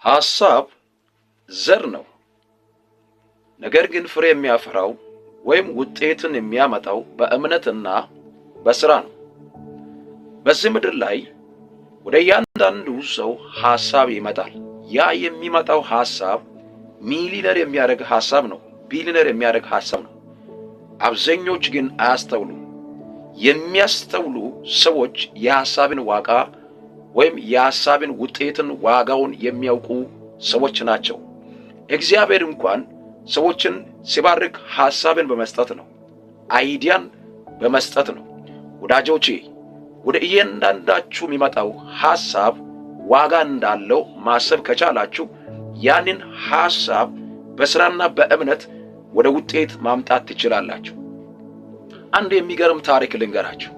ሐሳብ ዘር ነው። ነገር ግን ፍሬ የሚያፈራው ወይም ውጤትን የሚያመጣው በእምነትና በስራ ነው። በዚህ ምድር ላይ ወደ እያንዳንዱ ሰው ሐሳብ ይመጣል። ያ የሚመጣው ሐሳብ ሚሊነር የሚያደርግ ሐሳብ ነው። ቢሊነር የሚያደርግ ሐሳብ ነው። አብዛኞች ግን አያስተውሉም። የሚያስተውሉ ሰዎች የሐሳብን ዋጋ ወይም የሐሳብን ውጤትን ዋጋውን የሚያውቁ ሰዎች ናቸው። እግዚአብሔር እንኳን ሰዎችን ሲባርክ ሐሳብን በመስጠት ነው፣ idea ን በመስጠት ነው። ወዳጆቼ፣ ወደ እያንዳንዳችሁ የሚመጣው ሐሳብ ዋጋ እንዳለው ማሰብ ከቻላችሁ ያንን ሐሳብ በስራና በእምነት ወደ ውጤት ማምጣት ትችላላችሁ። አንድ የሚገርም ታሪክ ልንገራችሁ።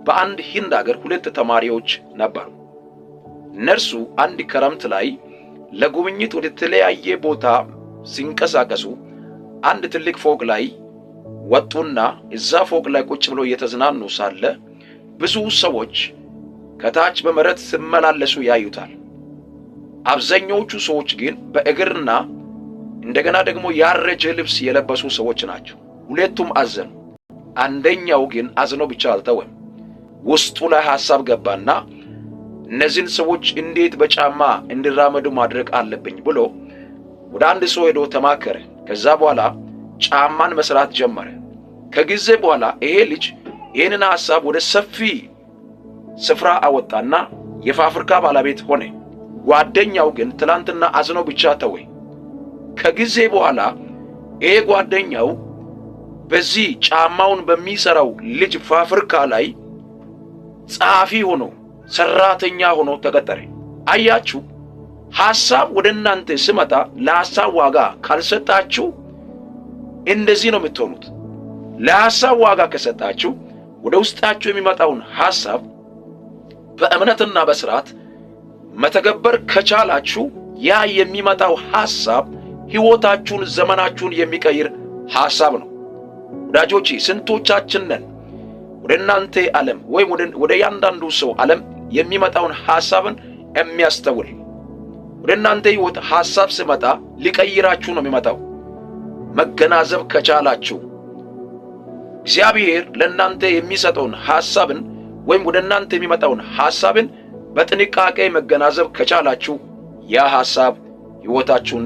በአንድ ህንድ አገር ሁለት ተማሪዎች ነበሩ። እነርሱ አንድ ክረምት ላይ ለጉብኝት ወደ ተለያየ ቦታ ሲንቀሳቀሱ አንድ ትልቅ ፎቅ ላይ ወጡና እዛ ፎቅ ላይ ቁጭ ብሎ እየተዝናኑ ሳለ ብዙ ሰዎች ከታች በመሬት ሲመላለሱ ያዩታል። አብዛኛዎቹ ሰዎች ግን በእግርና እንደገና ደግሞ ያረጀ ልብስ የለበሱ ሰዎች ናቸው። ሁለቱም አዘኑ። አንደኛው ግን አዝኖ ብቻ አልተወም። ውስጡ ላይ ሐሳብ ገባና እነዚህን ሰዎች እንዴት በጫማ እንዲራመዱ ማድረግ አለብኝ ብሎ ወደ አንድ ሰው ሄዶ ተማከረ። ከዛ በኋላ ጫማን መስራት ጀመረ። ከጊዜ በኋላ ይሄ ልጅ ይህንን ሐሳብ ወደ ሰፊ ስፍራ አወጣና የፋብሪካ ባለቤት ሆነ። ጓደኛው ግን ትላንትና አዝኖ ብቻ ተወ። ከጊዜ በኋላ ይሄ ጓደኛው በዚህ ጫማውን በሚሰራው ልጅ ፋብሪካ ላይ ጸሐፊ ሆኖ፣ ሰራተኛ ሆኖ ተቀጠረ። አያችሁ፣ ሐሳብ ወደ እናንተ ስመጣ ለሐሳብ ዋጋ ካልሰጣችሁ እንደዚህ ነው የምትሆኑት። ለሐሳብ ዋጋ ከሰጣችሁ ወደ ውስጣችሁ የሚመጣውን ሐሳብ በእምነትና በስርዓት መተገበር ከቻላችሁ ያ የሚመጣው ሐሳብ ሕይወታችሁን፣ ዘመናችሁን የሚቀይር ሐሳብ ነው። ወዳጆቼ፣ ስንቶቻችን ነን ወደ እናንተ ዓለም ወይም ወደ እያንዳንዱ ሰው ዓለም የሚመጣውን ሐሳብን የሚያስተውል? ወደ እናንተ ሕይወት ሐሳብ ሲመጣ ሊቀይራችሁ ነው የሚመጣው። መገናዘብ ከቻላችሁ፣ እግዚአብሔር ለእናንተ የሚሰጠውን ሐሳብን ወይም ወደ እናንተ የሚመጣውን ሐሳብን በጥንቃቄ መገናዘብ ከቻላችሁ ያ ሐሳብ ሕይወታችሁን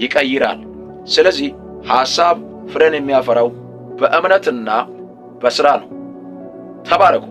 ይቀይራል። ስለዚህ ሐሳብ ፍሬን የሚያፈራው በእምነትና በሥራ ነው። ተባረኩ።